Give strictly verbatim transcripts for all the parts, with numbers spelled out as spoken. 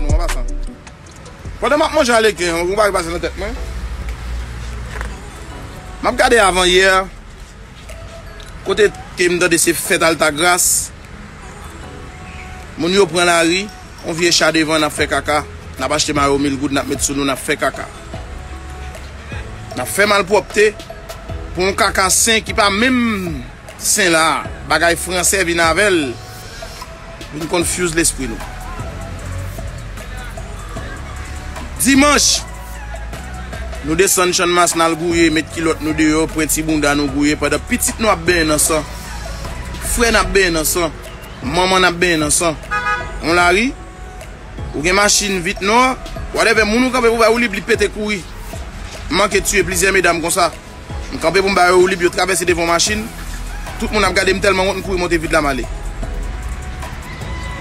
Non, an pasan. Pandan m ap manje aleken, yon bagay pase nan tèt mwen. M ap gade avan yè, kote ke m tande se fèt Altagras. Moun yo pran lari, yon vye cha devan, n ap fè kaka. N ap achte mayo mil goud, n ap met sou nou, n ap fè kaka. N ap fè malpwòpte pou yon kaka sen ki pa menm sen la. Bagay fransè vin avè l, vin confuse lespri nou. Dimanch, nou desann Channmas, n al gouye, met kilòt nou deyò, pwenti bounda nou gouye, pandan pitit nou ap benyen nan san, frè n ap benyen nan san, manman n ap benyen nan san. On lari, ou gen machin vit nò, whatever, moun ou kanpe pou bay woulib, li pete kouri. M manke tiye plizyè medam konsa. M kanpe pou m ba yo woulib, yo travèse devan machin. Tout moun ap gade m tèlman wont, m kouri monte vit la m ale.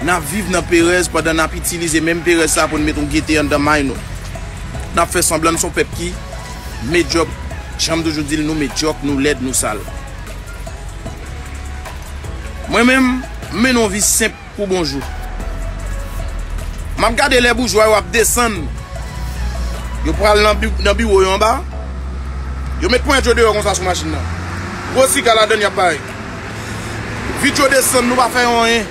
N ap viv nan perèz pandan n ap itilize menm perèz sa pou n met yon gete anndan may nou. N ap fè sanblan n se yon pèp ki medyòk. Jan m toujou di l, nou medyòk, nou lèd, nou sal. Mwen menm, m mennen yon vi senp pou bonjou. M ap gade lè boujwa yo ap desann. Yo pral nan bi-, nan biwo yo anba. Yo met ponyèt yo deyò konsa sou machin nan. Gwo siga ladann y ap bay. Vit yo desann, nou pa fè yo anyen.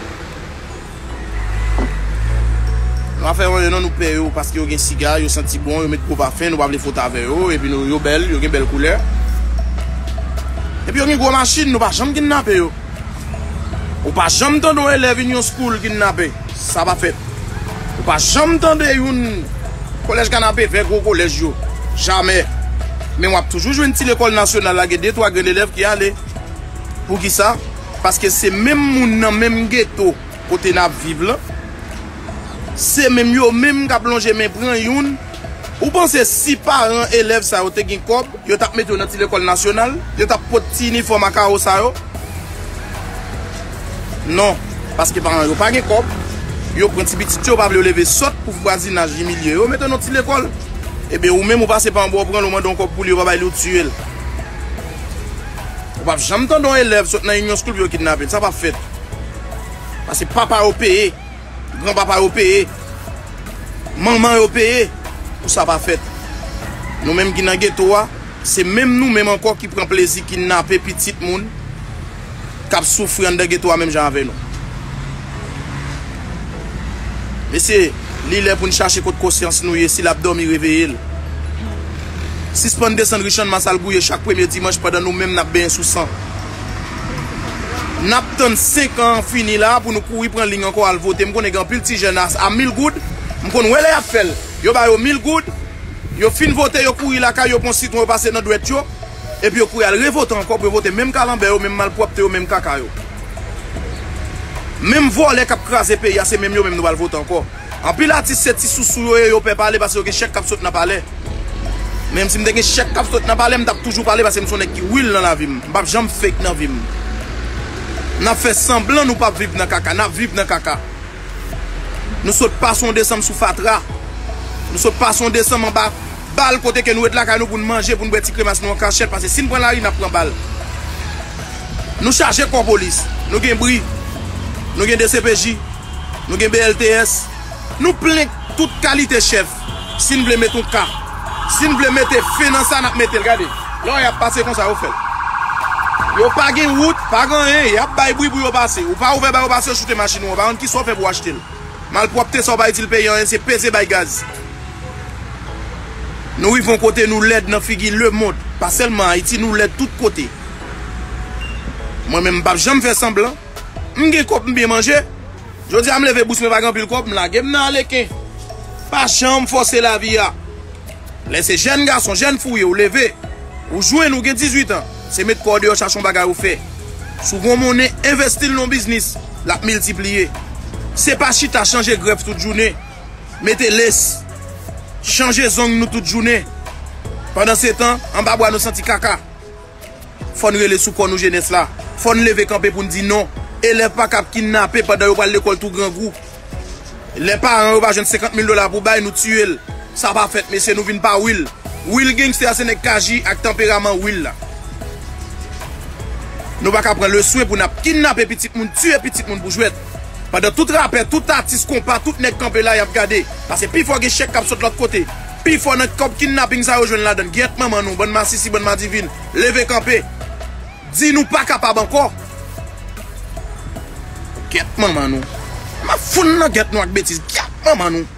Nou pa fè yo anyen non, nou pè yo paske yo gen siga, yo santi bon, yo met gwo pafen, nou pa vle fwote avè yo, epi nou, yo bèl, yo gen bèl koulè. Epi yo gen gwo machin, nou pa janm kidnape yo. Ou pa janm tande yon elèv Union School kidnape. Sa pa fèt. Ou pa janm tande youn kolèj Kanapevè, gwo kolèj yo. Jamè. Men w ap toujou jwenn ti lekòl nasyonal la, gen de twa grenn elèv ki ale. Poukisa? Paske se menm moun nan menm geto kote n ap viv lan. Se menm yo menm k ap lonje men pran youn. Ou panse si paran elèv sa yo te gen kòb, yo t ap mete yo nan ti lekòl nasyonal, yo t ap pot ti inifòm a kawo sa yo? Non, paske paran yo pa gen kòb, yo pran ti pitit yo, pa vle yo leve sòt pou vwazinaj imilye yo, mete yo nan ti lekòl. Ebyen, ou menm ou pase pa anba, ou pran l, ou mande yon kòb pou li, yo pa bay li, ou tiye l. Ou p ap janm tande yon elèv sot nan Union School pou yo kidnape l, sa p ap fèt. Paske papa yo peye. Granpapa yo peye, manman yo peye pou sa pa fèt. Nou menm ki nan geto a, se menm nou menm ankò ki pran plezi kidnape pitit moun k ap soufri anndan geto a menm jan avè nou. Mesye, li lè pou n chache kot konsyans nou ye, si l ap dòmi, reveye l. Sispann desann ri Channmas al gouye chak premye dimanch pandan nou menm n ap benyen sou san. N ap tann senk an fini la pou nou kouri pran liy ankò al vote. M konnen gen anpil ti jèn a, a mil goud, m konn wè lè y ap fè l. Yo ba yo mil goud, yo fin vote, yo kouri lakay yo, pran sitwon, yo pase nan dwèt yo, epi yo kouri al revote ankò pou yo vote menm kalanbè yo, menm malpwòpte yo, menm kaka yo. Menm vòlè k ap kraze peyi a, se menm yo menm nou pral vote ankò. Anpil atis se ti sousou yo ye, yo pè pale paske yo gen chèk k ap sot nan palè. Menm si m te gen chèk k ap sot nan palè, m t ap toujou pale paske m se yon nèg ki real nan lavi m. M p ap janm fake nan vi m. N ap fè sanblan nou p ap viv nan kaka, n ap viv nan kaka. Nou sot pase yon desanm sou fatra. Nou sot pase yon desanm anba bal kote ke nou ret lakay nou pou n manje, pou n bwè ti kremas nou an kachèt, paske si n pran lari, n ap pran bal. Nou chaje kò polis. Nou gen bri. Nou gen D C P J. Nou gen B L T S. Nou plen tout kalite chèf. Si n vle met yon ka. Si n vle mete fen nan sa, n ap mete l. Gade. Lè w y ap pase konsa, yo fè l. Yo pa gen wout, pa gen anyen. Y ap bay bri pou yo pase. Ou pa ouvè ba yo pase, yo choute machin ou an. Pa konn kisa w fè pou w achte l. Malpwòpte sa w pa itil peyi anyen, se peze bay gaz. Nou rive yon kote, nou lèd nan figi lemonn. Pa sèlman Ayiti, nou lèd tout kote. Mwen menm, m p ap janm fè sanblan. M gen kòb, m byen manje. Jodi a, m leve bous mwen pa gen anpil kòb, m lage m nan aleken. Pa janm fòse lavi a. Lè se jèn gason, jèn fi w ye, ou leve, ou jwenn, ou gen dizuit an, se met kò w deyò chache yon bagay ou fè. Si w gen yon monnen, envesti l nan yon biznis, l ap miltipliye. Se pa chita chanje grèf tout jounen, mete lès, chanje zong nou tout jounen. Pandansetan, anba bwa nou santi kaka. Fò n rele sou kò nou jenès la. Fò n leve kanpe pou n di non. Elèv pa ka ap kidnape pandan yo pral lekòl tou grangou. Lè paran yo pa jwenn senkant mil dola pou bay, nou tiye l. Sa pa fèt, mesye, nou vin pa real. Real gangster a se nèg Kaji ak tanperaman real la. Nou pa ka pran leswen pou n ap kidnape pitit moun, tiye pitit moun pou jwèt. Pandan tout rapè, tout atis konpa, tout nèg kanpe la, y ap gade. Paske pifò gen chèk k ap sot lòt kote. Pifò nan kòb kidnaping sa yo jwenn ladann. Gyèt manman nou, bann masisi, bann madivin. Leve kanpe. Di nou pa kapab ankò. Gyèt manman nou. M ap foun nan gyèt nou ak betiz. Gyèt manman nou.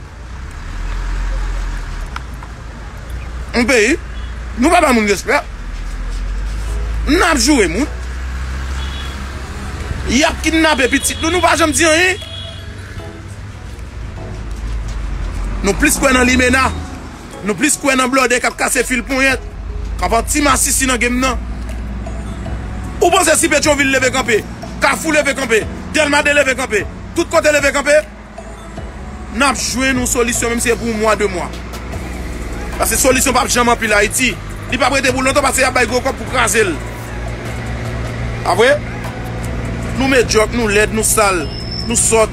Yon peyi, nou pa ba moun respè. N ap joure moun. Y ap kidnape pitit nou, nou pa janm di anyen. Nou plis kwè nan limena. Nou plis kwè nan blòdè k ap kase fil ponyèt, k ap fè ti masisi nan game nan. Ou panse si Petyonvil leve kanpe, Kafou leve kanpe, Dèlma de leve kanpe, tout kote leve kanpe, n ap jwenn yon solisyon, menm si se pou yon mwa, de mwa. Paske solisyon p ap janm anpil Ayiti. Li p ap rete pou lontan paske y ap bay gwo kòb pou kraze l. Pa vre? Nou medyòk, nou lèd, nou sal, nou sòt.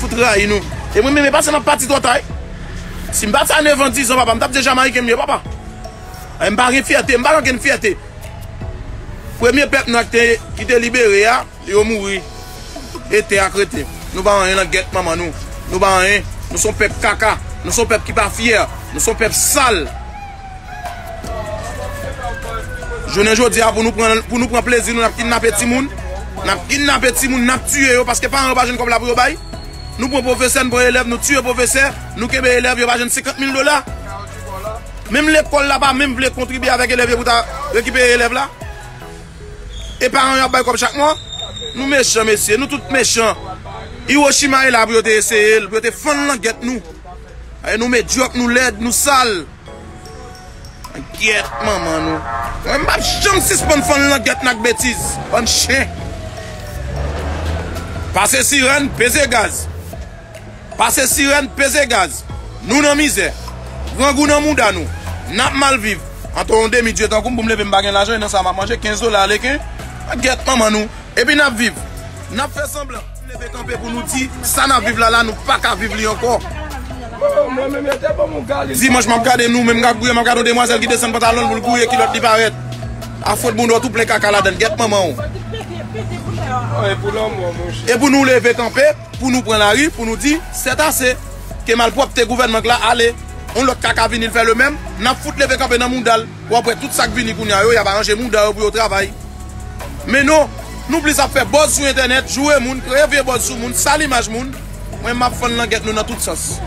Fout rayi nou. E mwen menm, e pa se m ap pati twò ta, wi. Si m pati a nèf an, diz an, papa, m t ap di Jamayiken m ye, papa. E m pa gen fyète, m pa gen okenn fyète. Premye pèp nwa ki te, ki te libere a, yo mouri. E tè a k rete. Nou pa anyen nan gyèt manman nou. Nou pa anyen. Nou se yon pèp kaka. Nou se yon pèp ki pa fyè. Nou se yon pèp sal. Jounen jodi a, pou nou pran, pou nou pran plezi nou, n ap kidnape timoun. N ap kidnape timoun, n ap tiye yo, paske paran yo pa jwenn kòb la pou yo bay. Nou pran pwofesè, n pran elèv, nou tiye pwofesè, nou kenbe elèv, yo pa jwenn senkant mil dola. Menm lekòl la pa menm vle kontribye avèk elèv yo pou ta rekipere elèv la. E paran yo ap bay kòb chak mwa. Nou mechan, mesye, nou tout mechan. Hiroshima e la pou yo te eseye l, pou yo te fann langyèt nou. E nou medyòk, nou lèd, nou sal. Gyèt manman nou. Mwen m p ap janm sispann fann langyèt n ak betiz. Bann chen. Pase sirèn, peze gaz. Pase sirèn, peze gaz. Nou nan mizè. Grangou nan mouda nou. N ap mal viv. Anto yon demi dye tankou m pou m leve m pa gen lajan e nan sa m ap manje kenz dola aleken. Gyèt manman nou. Epi n ap viv. N ap fè sanblan. Leve kanpe pou nou di sa n ap viv la la nou pa ka viv li ankò. Dimanch m ap gade nou menm k ap gouye m ap gade yon demwazèl ki desann pantalon l pou l gouye kilòt li parèt. Afwot bounda w tou plen kaka ladann. Gyèt manman w. E pou nou leve kanpe. Pou nou pran lari, pou nou di, c'est assez. Ke malpwòpte gouvènman k la ale. Yon lòt kaka vini, l fè le menm. N ap fout leve kanpe nan mouda l. W ap wè tout sa k vini kounye a yo, y ap aranje mouda yo pou yo travay. Men non, nou plis ap fè buzz sou entènèt, joure moun, kreye vye buzz sou moun, sal imaj moun. Mwen, m ap fann langyèt nou nan tout sans.